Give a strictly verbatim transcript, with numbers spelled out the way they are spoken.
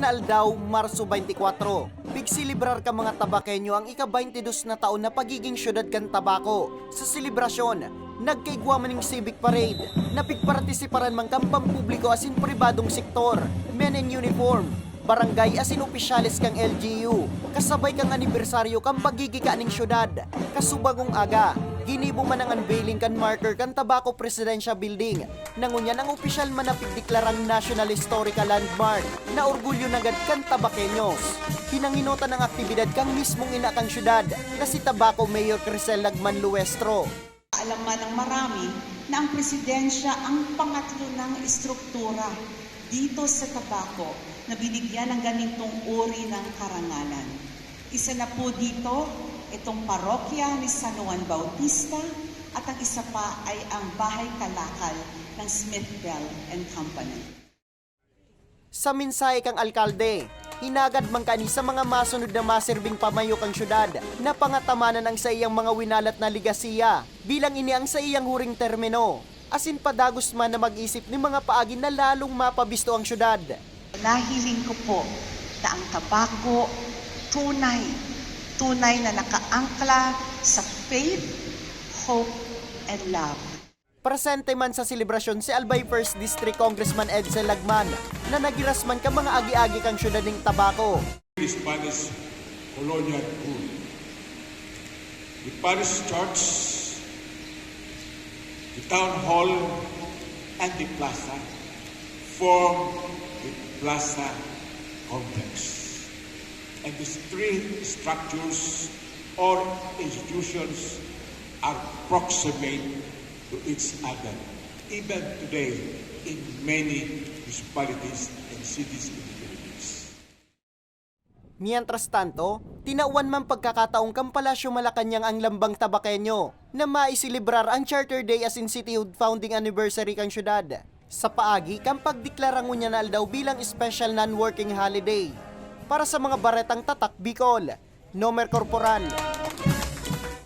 Na aldaw, Marso twenty-four, pigselebrar kan mga Tabaqueño ang ika-twenty-dos na taon na pagiging syudad kan Tabaco. Sa selebrasyon, nagkaigwa man nin civic parade, na pigpartisiparan man kan pampubliko asin pribadong sektor, men in uniform, barangay asin opisyales kan L G U, kasabay kan anibersaryo kan pagigika nin syudad. Kasubagong aga, ginibo man ang unveiling kan marker kan Tabaco Presidencial Building, na ngunyan an opisyal man na pigdeklarang National Historical Landmark, na orgulyo nanggad kan Tabaqueños. Pinangenotan ang aktibidad kan mismong ina kan syudad, na si Tabaco Mayor Crisel Lagman Luestro. Alam man ng marami na ang presidensya ang pangatlo ng estruktura dito sa Tabaco na binigyan ng ganitong uri ng karangalan. Isa na po dito, itong parokya ni San Juan Bautista, at ang isa pa ay ang Bahay Kalakal ng Smith Bell and Company. Sa mensahe kan alkalde, hinagad man kani sa mga masunod na maserbing pamayo kan syudad na pangatamanan ang saiyang mga winalat na legasiya, bilang ini ang saiyang huring termino, asin padagos man na mag-isip nin mga paagi na lalong mapabisto ang syudad. Nahiling ko po na ang Tabaco tunay, tunay na nakaangkla sa faith, hope, and love. Presente man sa selebrasyon si Albay First District Congressman Edsel Lagman, na naggiras man kan mga agi-agi kan syudad nin Tabaco. Spanish colonial rule. The parish church, the town hall, and the plaza form the plaza complex. And these three structures or institutions are proximate to each other, even today in many municipalities and cities in the Philippines. Mientras tanto, tinawan man pagkakataon kan Palasyo Malacañang ang Lambang Tabaqueño na maiselebrar ang Charter Day asin Cityhood Founding Anniversary kan syudad, sa paagi kan pagdeklara ngunyan na aldaw bilang special non-working holiday. Para sa mga baretang tatak Bicol, Nomer Corporal.